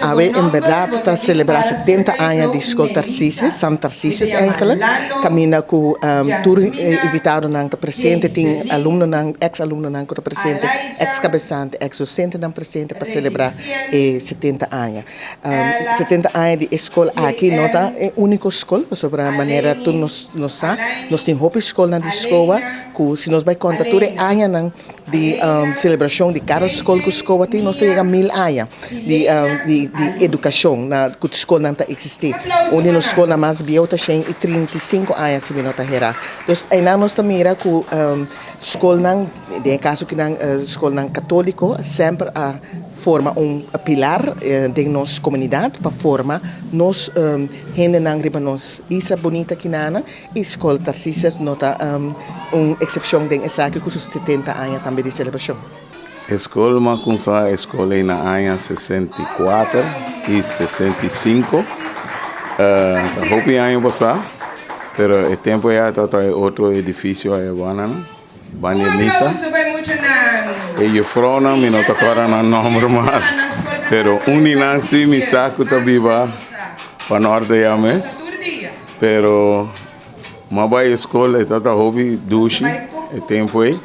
Awe en berdad ta celebra 70 aña di School Tarcisius, San Tarcisius eigenlijk. Caminda cu tur invitadonan ta presente, tin alumnonan, ex alumnonan cu ta presente, ex cabezante, ex docentenan presente pa celebra e 70 aña. 70 aña di e school aki no ta e unico school, pasobra manera tur nos sa, nos tin hopi schoolnan di SKOA cu si nos bay conta tur e añanan di celebracion di cada school cu SKOA tin, nos ta yega 1000 aña di educacion na cu schoolnan ta existi. Un di nos schoolnan mas bieu ta 135 aña, si mi no ta hera. Dus einan nos ta mira cu schoolnan, den e caso kinan schoolnan catolico, semper a forma un pilar den nos comunidad pa forma nos hendenan riba nos isla bunita kinana, y School Tarcisius no ta un excepcion den esaki cu su 70 aña tambe di celebracion. Scol m'a cuminsa scol na aña 64 y 65. Hopi aña pasa, pero e tempo ya ta otro edificio ey banda, no? Banda misa. E juffrouwnan, mi no ta corda nan nomber mas. Pero un di nan si mi sa cu ta biba pa norte ya mes. Pero m'a bay scol, e tata hopi dushi e tempo ey.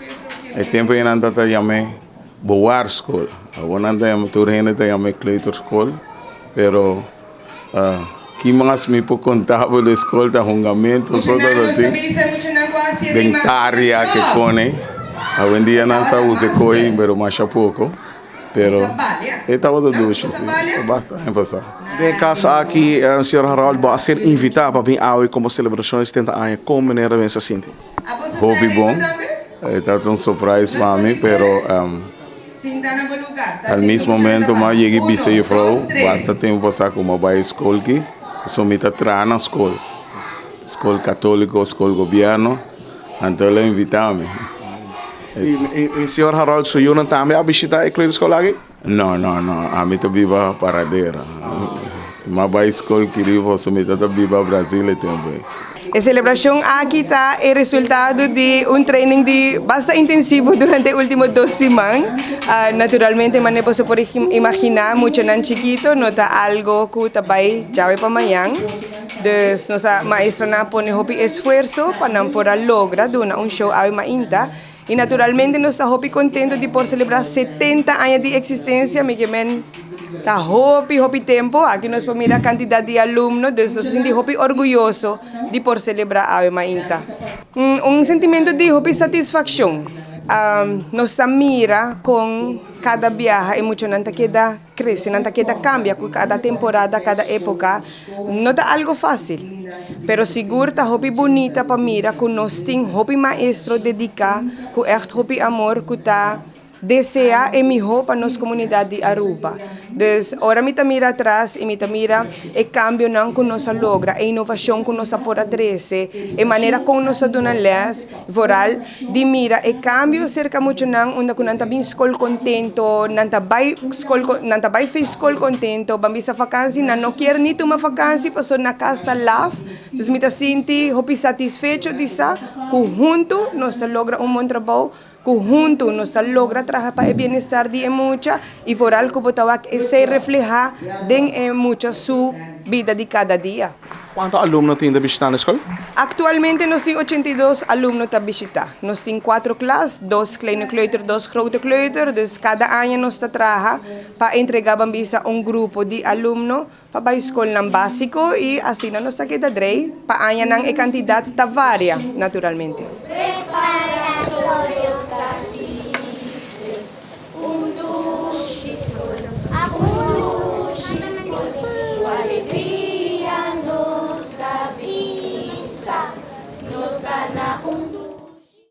E tempo ey nan tata yam'e Bewaarschool. Awor nan ta yama, tur hende ta yam'e kleuterschool. Pero ki mas mi por conta bo di scol ta hungamento so ta asina. Den taria ke pone. Awendia nan sa usa coi, pero masha poco. Pero e tabata dushi, si. Basta aña pasa. Den caso aki, señor Harold, bo a ser invita pa bin awe como celebracion di 70 aña. Con manera bo a sinti? Hopi bon. E tabata un surprise pa mi, pero al mismo momento m'a yega y bisa juffrouw, basta tempo pasa cu m'a bay school aki, so mi ta traha na school. School catolico, school gobierno, anto el a invita mi. Y señor Harold, su yiunan tambe a bishita e kleuterschool aki? No, no, no. Ami ta biba Paradera. M'a bay school kiri, so mi ta biba Brasil e tempo ey. E celebracion aki ta e resultado di un training di basta intensivo durante e ultimo 2 siman. Naturalmente, manera bo por imagina, muchanan chikito no ta algo cu ta bay djawe pa mañan. Dus nos maestronan a pone hopi esfuerso pa nan por a logra duna un show awe mainta. Y naturalmente nos ta hopi contento di por celebra 70 aña di existencia, mi kiermen ta hopi, hopi tempo. Aki nos por mira cantidad di alumno, dus nos ta sinti hopi orguyoso di por celebra awe mainta. Un sentimento di hopi satisfaccion. Nos ta mira con cada biaha e muchanan ta keda crece, nan ta keda cambia cu cada temporada, cada epoca. No ta algo facil, pero sigur ta hopi bunita pa mira cu nos tin hopi maestro dedica, cu echt hopi amor, cu ta desea e miho pa nos comunidad di Aruba. Dus ora mi ta mira atras y mi ta mira e cambionan cu nos a logra, e innovacion cu nos a por a trece, e manera con nos a duna les, vooral di mira e cambio cerca muchanan unda cu nan ta bin school contento, nan ta bay school, nan ta bay fe school contento, ban bisa vakantie, nan no kier ni tuma vakantie paso na cas ta laf. Dus mi ta sinti hopi satisfecho di sa cu hunto nos ta logra un bon trabou, cu hunto nos ta logra traha pa e bienestar di e mucha y vooral cu bo ta wak esey refleha den e mucha su bida di cada dia. Cuanto alumno tin ta bishita na scol? Actualmente nos tin 82 alumno ta bishita. Nos tin cuatro klas, dos kleine kleuter, dos grote kleuter. Dus cada aña nos ta traha pa entrega ban bisa un grupo di alumno pa bay scolnan basico y asina nos ta keda drei. Pa añanan e cantidad ta varia, naturalmente.